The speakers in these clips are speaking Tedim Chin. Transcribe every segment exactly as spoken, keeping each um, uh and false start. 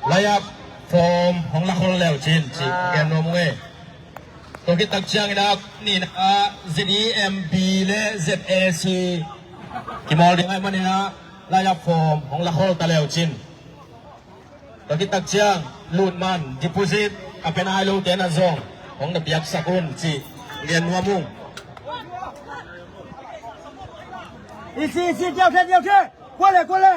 Layap form hong lakhol leu cin ci gen nuam ung e. Tua khit tak ciangin a, nihna a Z E M B le Z A C kimawl ding ahih manin a, layap form hong lakhol ta leu cin. Tua khit tak ciang lutman deposit a pe nai lote na zong hong na piaksak un ci gen nuam ung. Isi, isi, diau the, diau the. Kua le, kua le.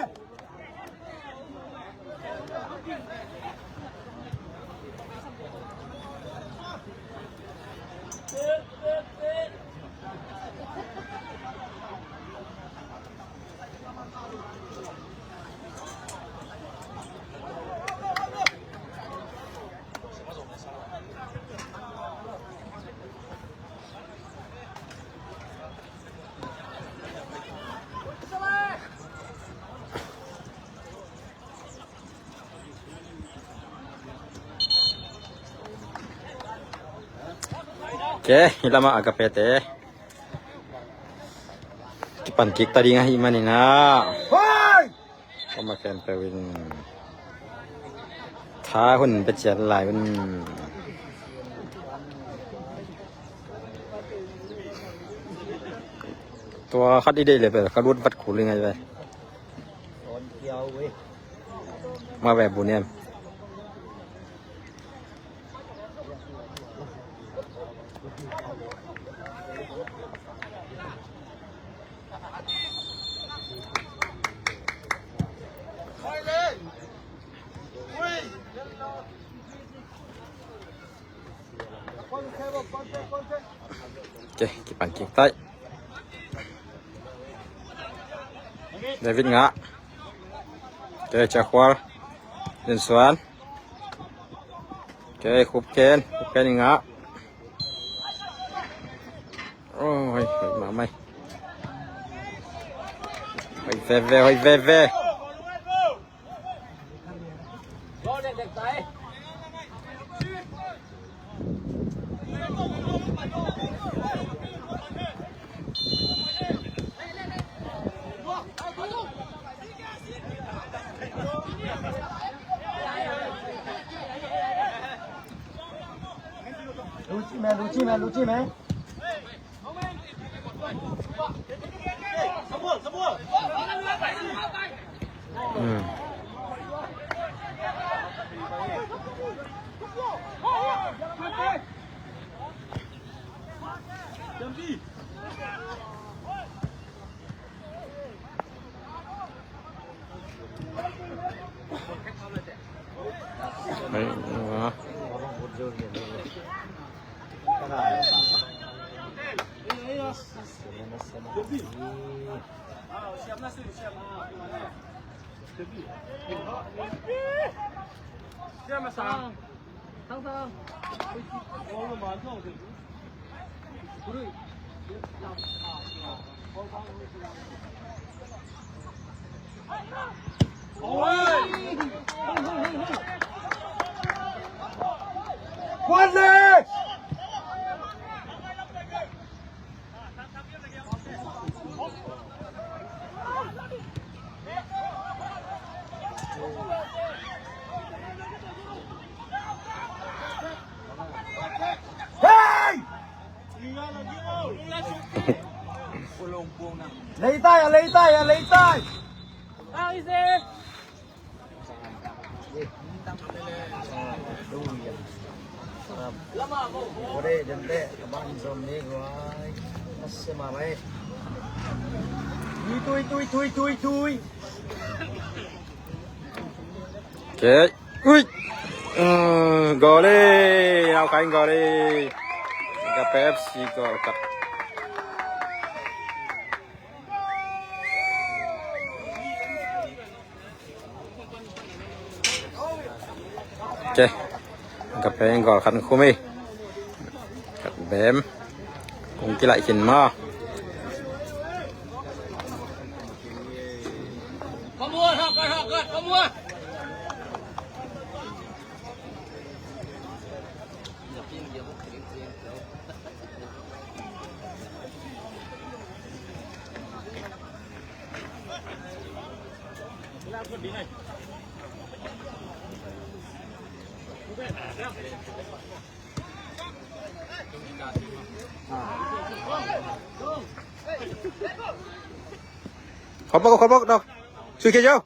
Ok, hih lamah Agape te kipan kik ta ding ahih manin ah, hoi! Kua mah khempeuh in tha hun pia ciat lai un. Tua khat i deih le bel ka lut vat kul i ngai ve. Ma ve bu niam. Ok, kipan kik tai. David ngah. Ok, Ciah Khual. Din Suan. Ok, Khup Ken. Khup Ken i ngah. Oi, hoih mahmah. Hoih veve, hoih veve. Luci me, luci me, luci me. Hei! Leitai, a leitai, a leitai. Tui, tui, tui, tui, tui, tui. Ok. Ui. Uh, goal e. Nau Khai goal e. Agape F C goal khat. Ok. Agape in goal khat khum hi. Khat bem. Kong kilaih khin maw. Khop bawk, khop bawk, dawk. Sui khia zo.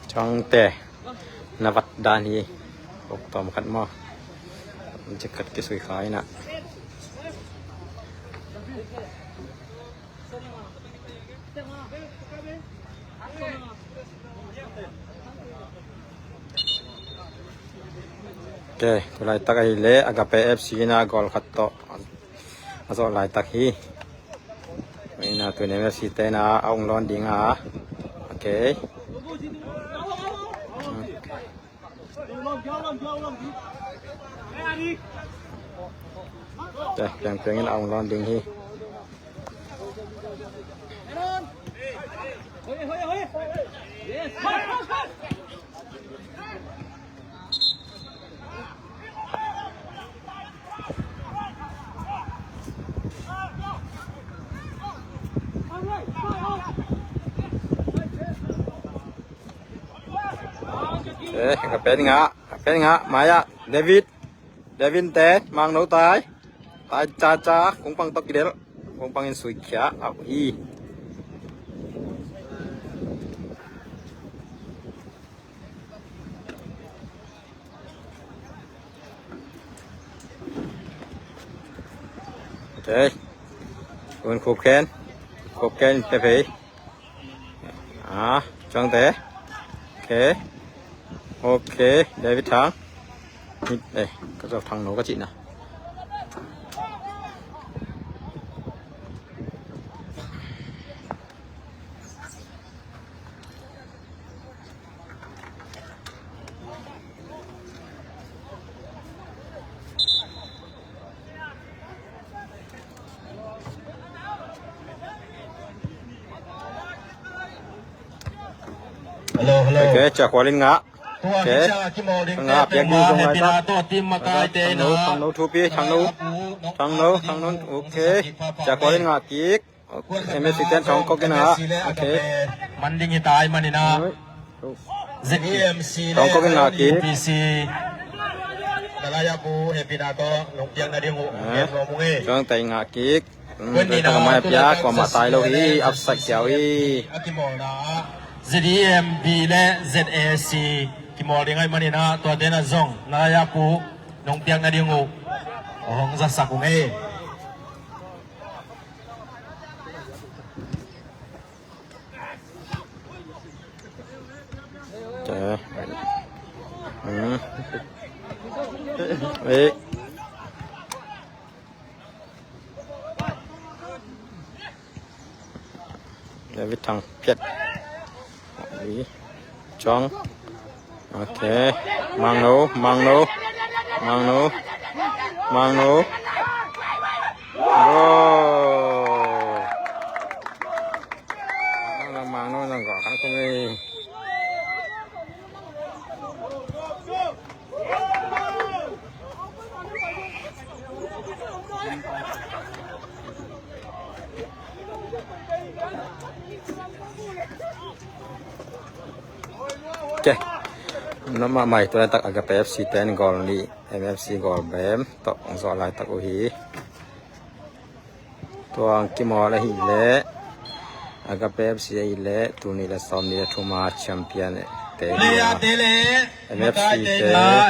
Chawngte na vat dan hi. Uk tawm khat maw? Jacket kisui kha inah. Ok, tu laitak ahih leh Agape F C inah goal khat tawh a zawh laitak hi. Inah tu M F C te inah a ung lawn ding a. Ok. Piang piang in a ung lawn ding hi. Eh, ka pen ngah, ka pen ngah, mai ah, David, David te, Mangno tai, tai ca ca, kung pang tawh kidelh, kung pang in sui khia, au hi. Ok. Kun khup khen. Khup khen pe pe. Ah, Chawngte. Ok. Ok, David Thang. Eh, ka zawh Thang no ka cihna. Hello, hello. Ok, Cia Khual in ngah. Ok. Ngah piak ding zong laitak. Thang No, Thang No thupi, Thang No. Thang No, Thang No. Ok. Cia Khual in ngah kik. M F C ten Thong Kok in ngah. Ok. Man ding hi tai manin ah. Z E M C le Thong Kok in ngah kik. U P C. Nalai a pu hepina to nong piak na ding uh. Chuang tai ngah kik. Tua taka mai a piak kuamah tai lo hi, upside kiau hi. A kimawlna ah Z E M B le Z A C kimawl ding ahih manin ah tuate na zong nalai a pu nong piak na ding uh. Hong zasak ung ei. David Thang piat. Chuang. Ok. Mangno, Mangno, Mangno, Mangno. Goal. Mangno nang goal khan kum ei. Ok. Nop mahmah hi, tu laitak Agape F C ten goal nih, M F C goal bem tawh hong zawh laitak uh hi. Tua kimawl ahih leh Agape F C ahih leh tul nih le sawm nih le thum a champion te hi a. M F C te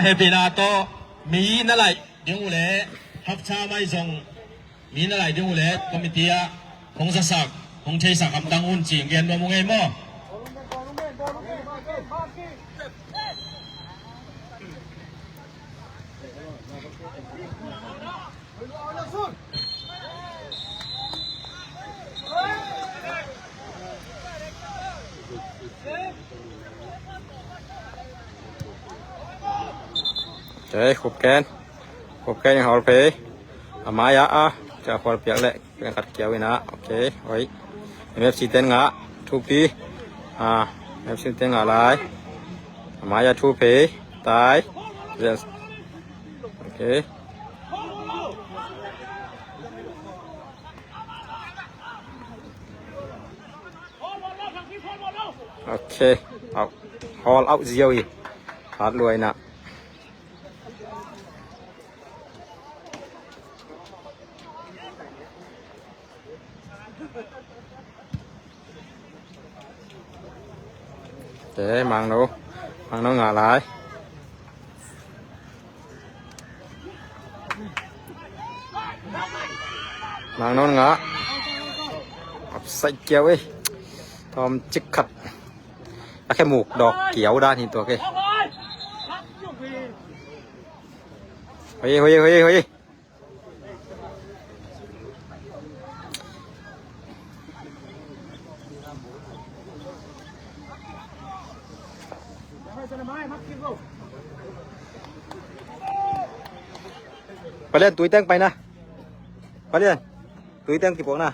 hepina tawh mi na laih ding uh leh hapcha mai zong mi na laih ding uh leh committee ah hong zasak hong theisak hamtang un ci-in gen nuam uh ngei maw? Ok, khup ken. Khup kei ning, hawl phei. A mai-ah a, Ciah Khual piak leh piang khat kiau in ah. Ok, hoih. M F C ten ngah, thupi. A, M F C ten ngah lai. A mai-ah thu phei. Tai. Yes. Ok. Ok. Out. Hawl out ziau hi. Hat luai na. Te Mangno, Mangno ngah lai. Mangno ngah. Offside kiau ei. Tawm cik khat. A khe muk dawk kiau dan hi tua kei. Hoih, hoih, hoih, hoih. Palian, tui teng pai na. Palian, tui teng kipuak na.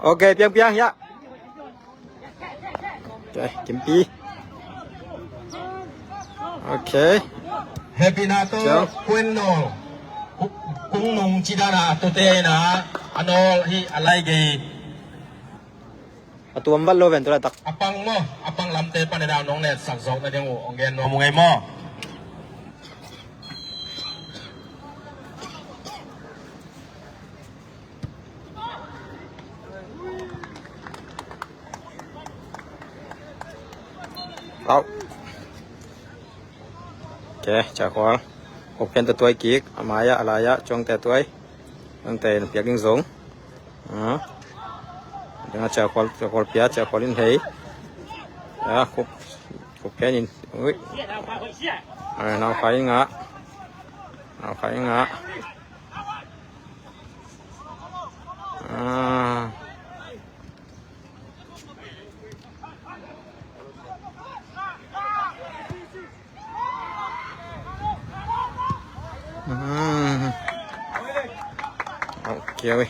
Ok, piang piang ya. Ok, Kimpi. Ok. Happy na to. Ciao. Kuen no. Ku-, kung nung ci dan a tute na. A nawl hi a lai gei. A tuam vat lo ven tu laitak. A pang maw, a pang lamte pan i dau nong netsak zawk nading uh hong gen nuam uh ngei maw? Au. Ok, Ciah Khual. Khup khen ta tuai kik, a mai-ah, a lai-ah, Cuangte tuai. Cuangte in piak ding zong. A. Ding a Ciah Khual, Ciah Khual pia, Ciah Khual in hei. A, khup, khup khen in. Ui. A, Nau Khai in ngah. Nau Khai in ngah. A. Hmm. Ok, ui.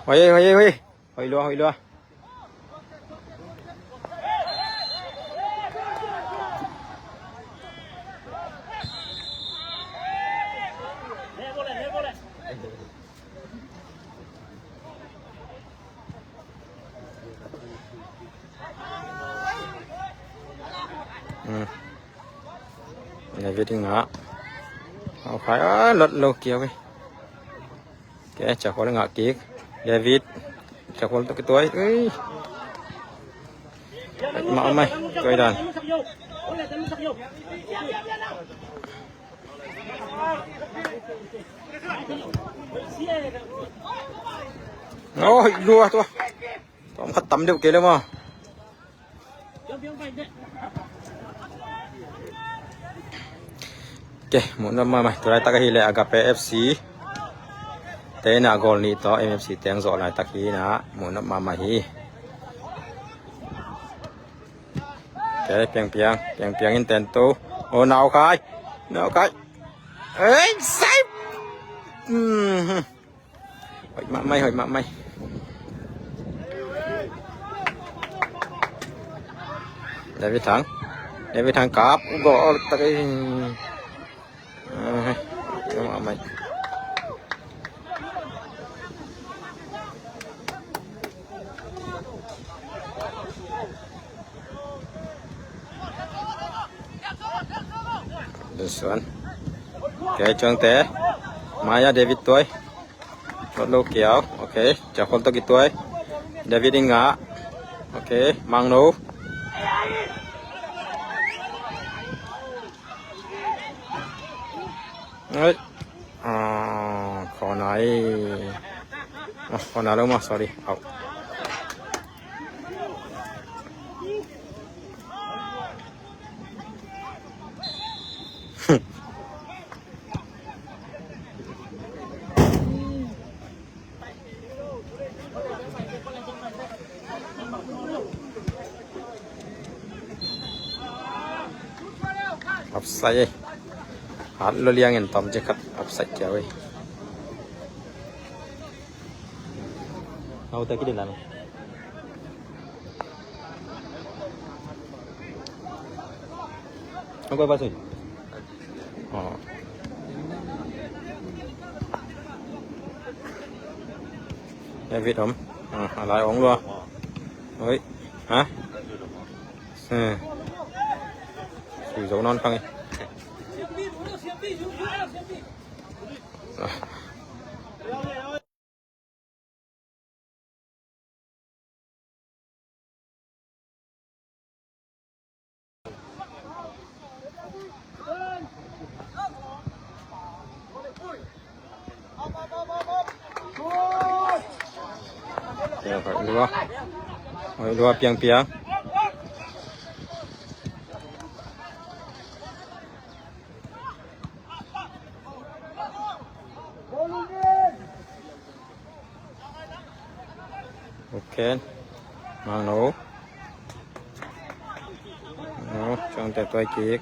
Hoih, hoih, hoih. Hoih lua, hoih lua. Hmm. David in ngah. Nau Khai, a, lot lo kiau hi. Ok, Ciah Khual ngah kik. David. Ciah Khual tawh kituai. Ui. Mah mai. Tuai dan. Oi, lua tua. Tawm khat tam deuh kei le maw. Ok, muhnop mahmah. Tu laitak ahih leh Agape F C te in ah goal nih tawh M F C teng zawh laitak hi in ah, muhnop mahmah hi. Ok, piang piang, piang piang in ten to. Oh, Nau Khai. Nau Khai. Ei, sai. Hmm. Hoih mahmah, hoih mahmah. David Thang. David Thang kap. Goal tak ei. Ah, hoih mahmah. This one. Ok, Cuangte. Mai-ah David tuai. Lot lo kiau. Ok, Ciah Khual tawh kituai. David in ngah. Ok, Mangno. Ai. Ah, corner ei. Ah, corner lo maw, sorry. Au. Offside ei. Hat lo liangin tom cik khat offside kiau ei. Hau ta kidin lam. Hau koi pasui. Oh. David om. Ah, a lai ong lua. Oi. Ha? Sui zo nawn khang e. Hoih lua. Hoih lua, piang piang. Ok. Mangno. No, Ciangte tuai kik.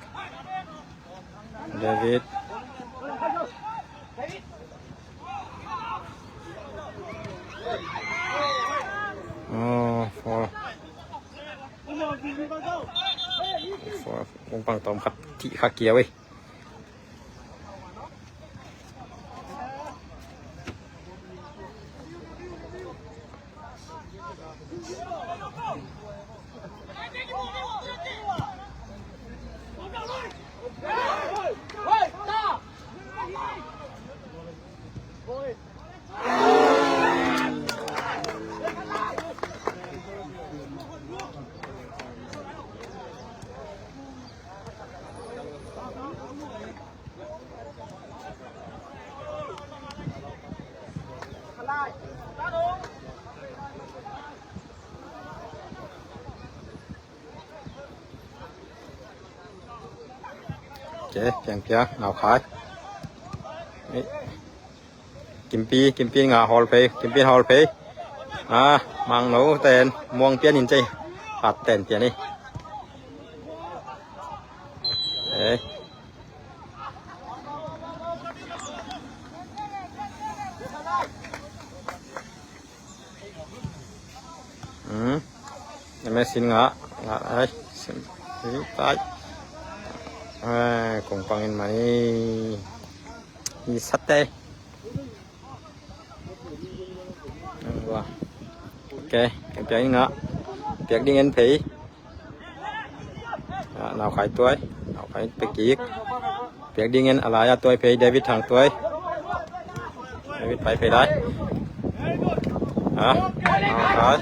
David. Oh, foul. Foul. Kong pang tom khat ti kha kiau ei. Ok, piang piang, Nau Khai. Kimpi, Kimpi nga hawl phei, Kimpi hawl phei. Ah, Mangno ten muang pian in cei. Hat ten pian ni. Eh. Hmm. Em, sin nga, nga ai, sin, tai. Eh, kong pangin mani. I sate. Wah. Ok, piak ding nga. Piak ding en phei. Ah, Nau Khai tuai. Nau Khai pe kik. Piak ding en a lai a tuai phei, David Thang tuai. David pai phei lai. Ah, Nau Khai.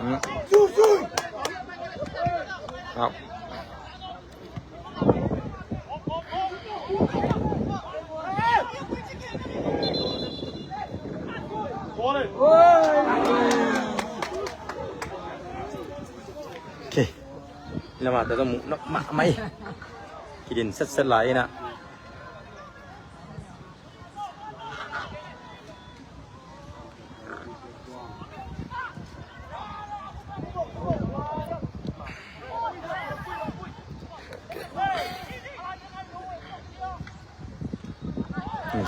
Hmm. Out. Ok. Lamah tawh zong muh nok mahmah hi. Kidin setset lai inah.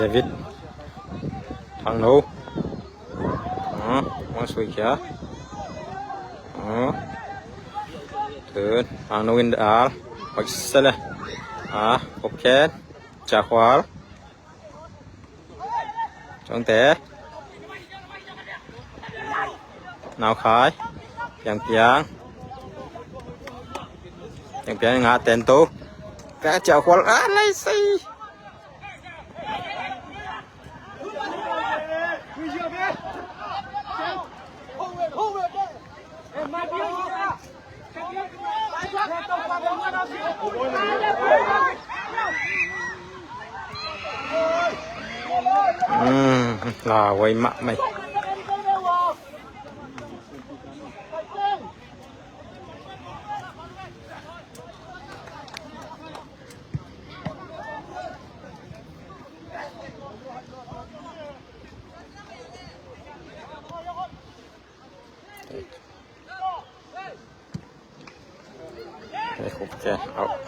David. Thang no. Ah, hong sui khia. Ah. Tun, Thang no in the air. Hoih sele. Ah, Kop Khen. Ciah Khual. Ciangte. Nau Khai. Piang piang. Piang piang, nga ten tu. Ka Ciah Khual. Ah, lai sei. Hmm, la wai mah mai. Okay, out.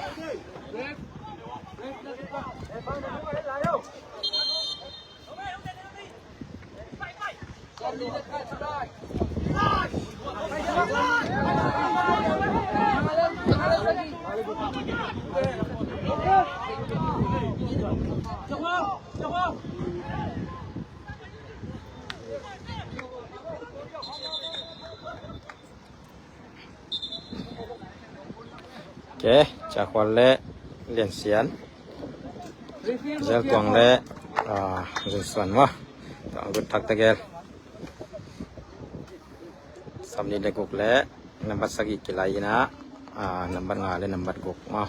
Okay, Ciah Khual le Lian Sian. Zel Tuang le, ah, Zun Suan maw. Tuang gut thak tegel. Sawmnih le guk le nambat sagih kilai in ah, ah, nambat nga le nambat guk maw.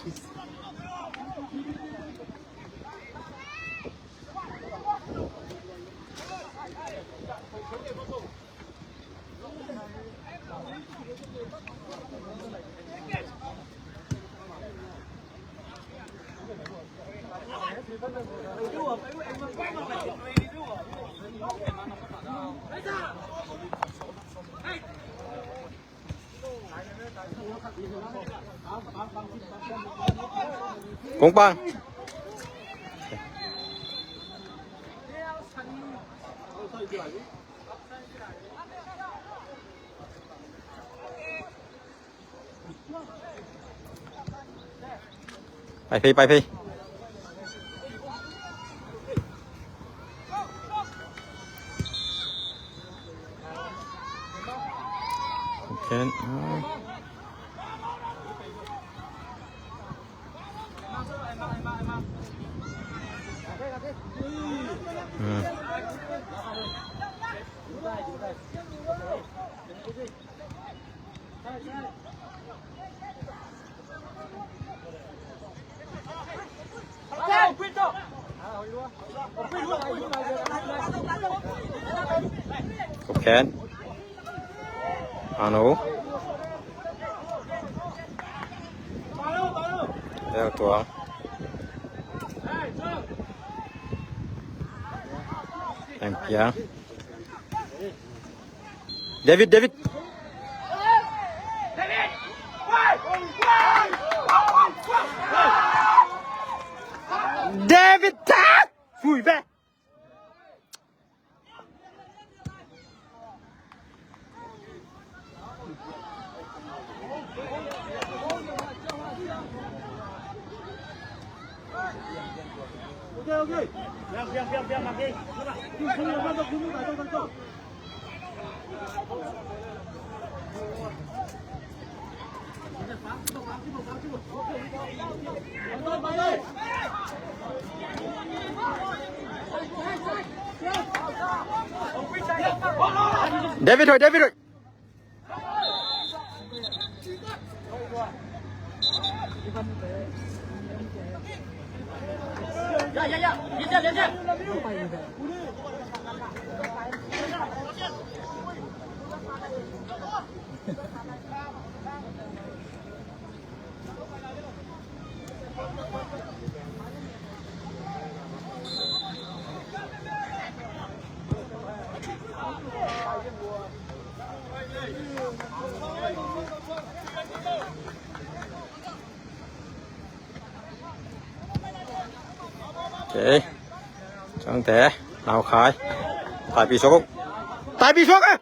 Kong Pang. Pai phei, pai phei. Okay. Hmm. Kop khen. Anu. Leo Tuang. Em Piang. David, David. David, tak! Fui, be! David hoih, David hoih. Okay. Changte, Nau Khai. Taipi suak uh. Taipi suak uh.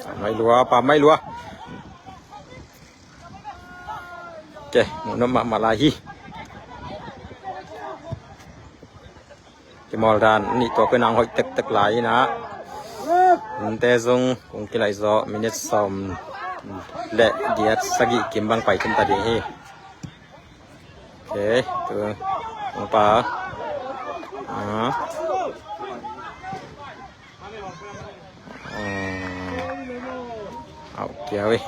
Pamai lua, pamai lua. Okay, muh nuam mahmah lai hi. Kimawl dan nih tua koi nang hoih tektek lai inah. Nte zong kong kilaih zawh minute sawm le giat sagih kim bang pai thum ta ding hi. Okay, tu kong pa. Ah. Au kiau hi.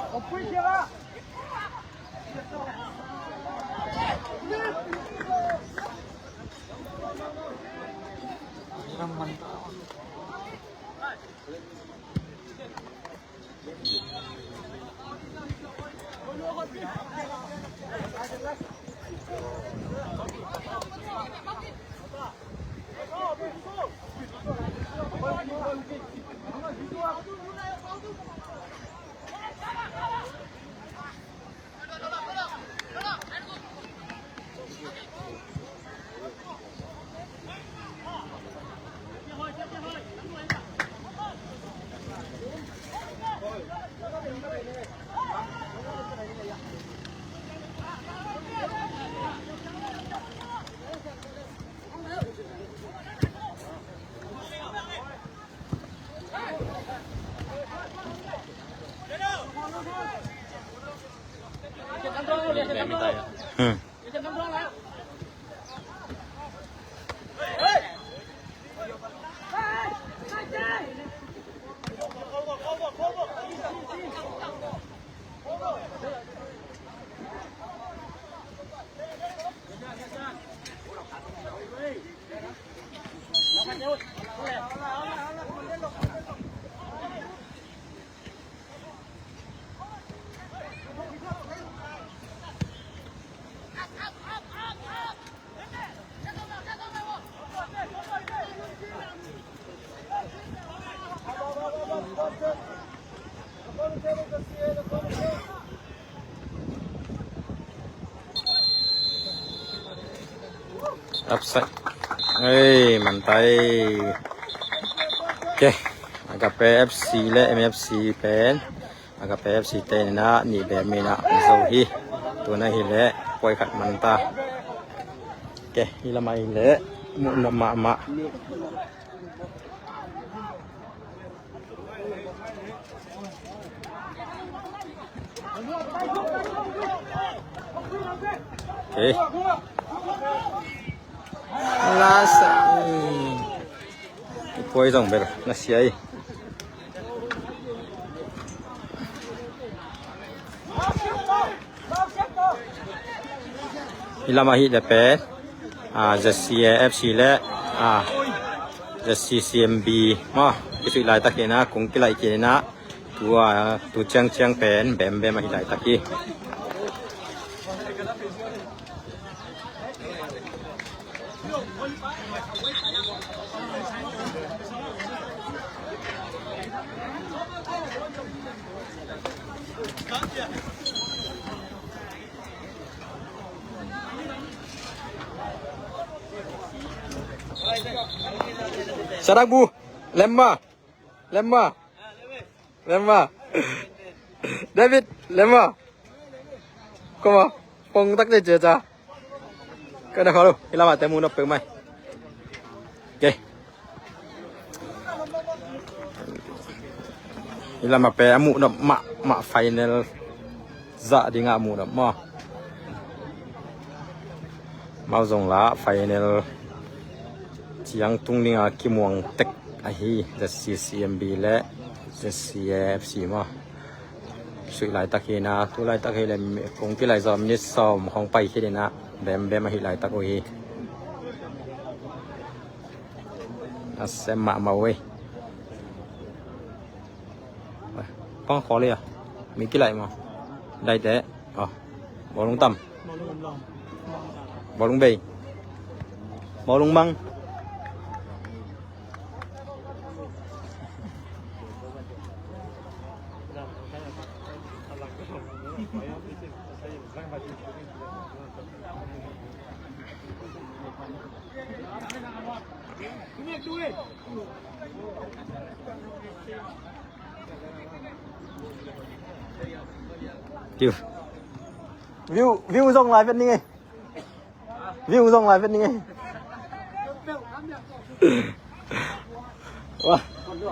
Upside. Ei, man tai. Ok. Agape F C le M F C pen, Agape F C te in ah nih bem in ah zo hi. Tu in ah hi leh point khat man ta. Ok, hih lam ah hi leh muh nop mahmah. Ok. Last. Hmm. I puai zong bel na sia hi. Hih lam ah hi leh pen, ah, Z C A F C le, ah, Z C C M B maw, kisuih laitak hi in ah kong kilaih kik in ah, tu a, tu ciangciang pen bembem ahi laitak hi. Sadak bu, lemma. Lemma. Lemma. David, lemma. Koma, pong tak te ceca. Ka na khalo, hih lam ah te mu nop peuhmah. Ok. Hih lam ah pen a mu nop mahmah, final zah ding a mu nop maw. Amau zong lah final ciang tung ding a kimuang tek ahi Z C C M B le Z C A F C maw. Suih laitak hi in ah, tu laitak hi leh kong kilaih zawh minute sawm hong pai khit in ah, bembem ahi laitak uh hi. A sem mahmah uh ei. Pang khawh leh a mi kilaih maw. Daite. Aw. Bawlung tam. Bawlung bei. Bawlung mang. Tiu. View, view zong lai vet ning ei. View zong lai vet ning ei. Wah,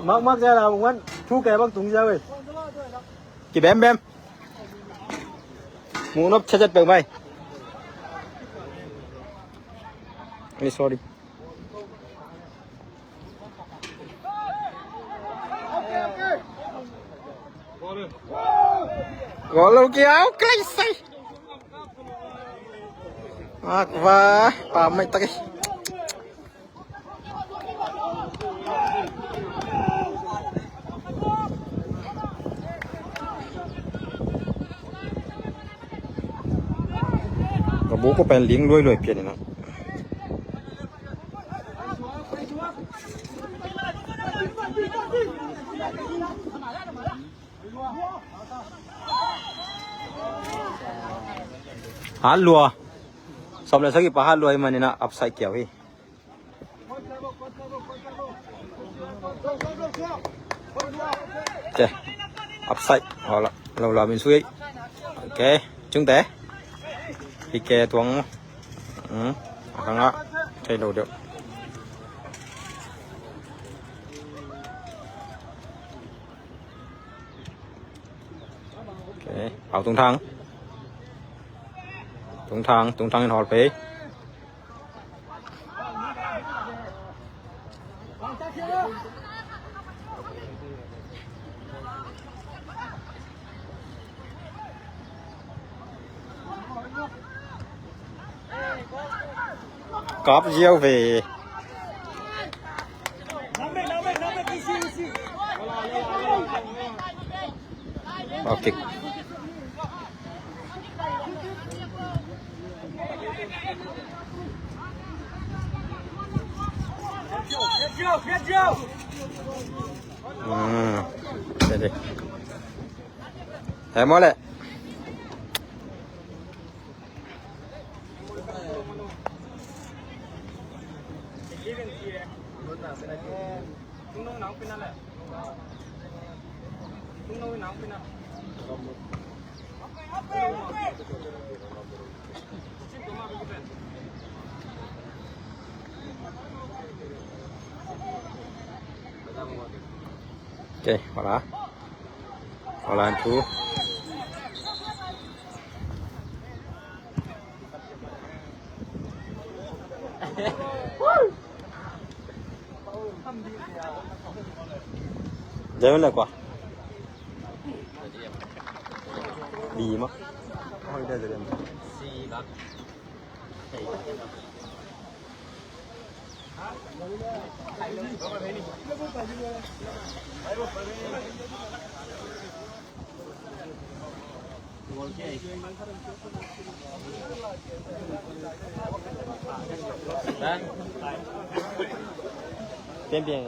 mak mak sia la wan thu ke bang tung sia wei. Kibembem. Mu nop cecet peuhmah. Ei, sorry. Gol lo kia, au klei sai. Ak va, pa mai tak. Ka bu ko pen ling luai luai pian ina. Hat lua. Sawm le sagih pa hat lua hi manin ah upside kiau hi. Ok. Upside. Ho la. Lo la min sui. Ok. Chungte. Hi ke tuang. Hmm. A khang ah. Thei lo deuh. Ok. Pau tung thang. Tung thang, tung thang in hol pei. Kap ziau ve. Goal kick. Hmm. Dede. Hei, mole. Okay, hola. Hola, Antu. Dai wala kwa. Lima. Oh, ida dai. Pian pian.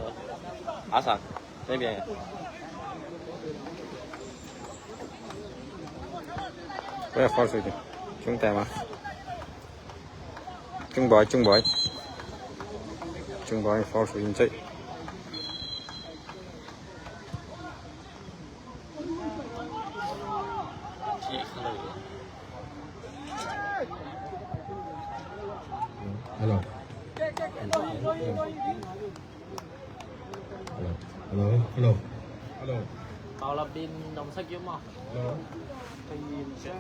Asa. Pian pian. Where false itu? Chung tema. Chung boy, chung boy. Chung boy, false in cei. Hello. Hello, hello, hello. Hello. Paulabin dong sa kiu mo. Hello.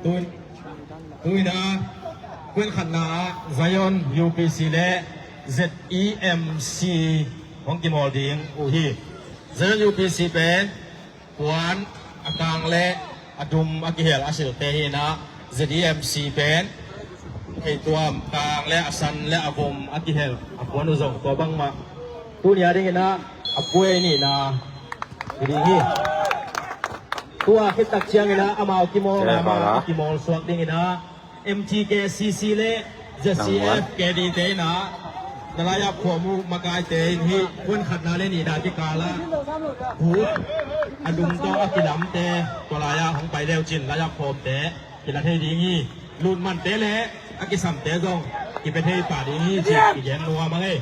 Tui, tui na, kuen khatna, Zion U P C le Z E M C hong kimawl ding uh hi. Zion U P C pen, puan a kang le a dum a kihel a silte hi na, Z E M C pen, hei tuam kang le a san le a vom a kihel a puan uh zong tua bangmah. Tuni a dingin a, a buai nihna hi ding hi. Tua khit tak ciangin a, amau kimawl na ma a kimawl suak dingin a, M T K C C le Z C F K D te in a, na laiap khuam uh makaite in hi, kuen khatna le nihna kikal a, kut a dum tawh a kilamte, tua lai-ah hong pai leu cin laiap khuamte kila thei ding hi. Lut mante le a kisamte zong kipia thei pah ding hi ci kigen nuam a ngei.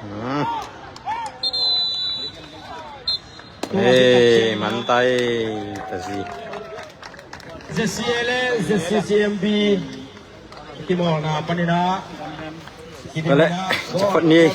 Hmm. Hey, mantai ta zi. Z C A le Z C C M B kimawlna panin a. Bale, chapot ni.